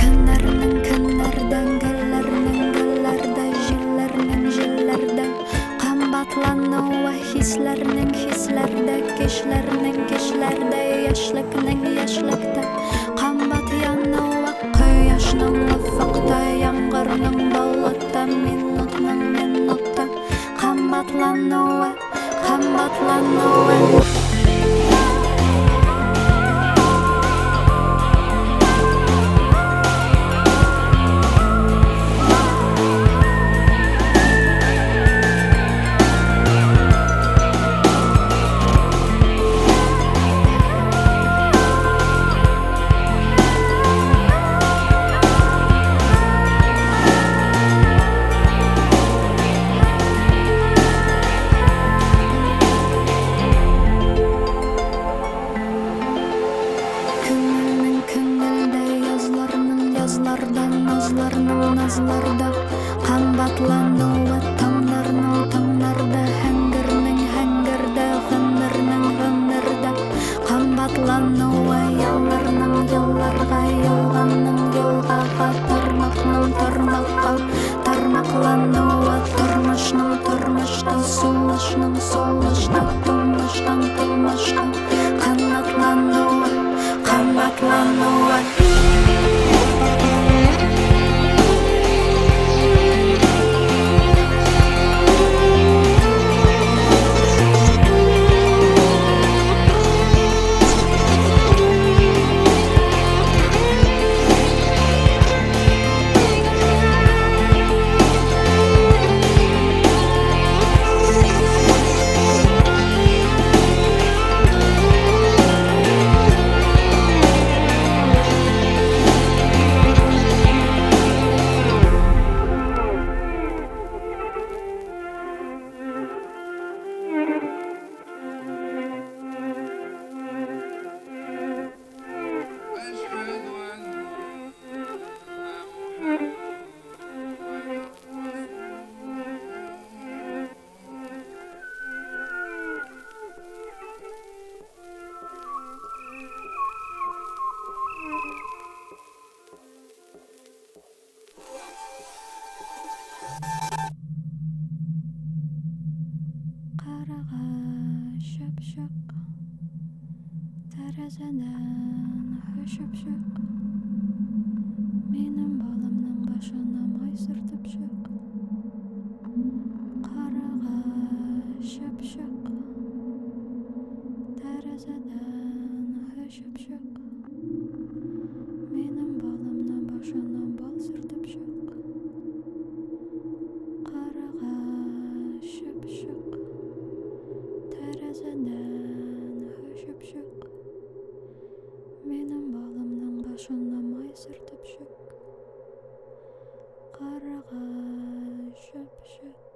Көннәрнең көннәрдән, гөлләрнең гөлләрдә, җилләрнең җилләрдә кабатлануы, хисләрнең хисләрдә, кичләрнең кичләрдә, яшьлекнең яшьлектә кабат януы, кояшның офыкта, яңгырның болытта, минутның минутта кабатлануы, кабатлануы. Күңелнең күңелдә, язларның язларда, назларның назларда кабатлануы, таңнарның таңнарда, һәңгернең һәңгердә, гомернең гомердә кабатлануы, елларның елларга, елганың елгага, тармакның тармакка тармаклануы, тормышның тормышта, сулышның сулышта, тумыштан тумышка канатлануы, кабатлануы. أشهد أن محمدا Карага чыпчык, тәрәзәдән очып чык. Минем баламның башына май сөртеп чык. Карага чыпчык, тәрәзәдән очып чык. Минем баламның башына бал сөртеп чык. Карага чыпчык, тәрәзәдән очып чык. Минем баламның башына май сөртеп чык. Карага чыпчык.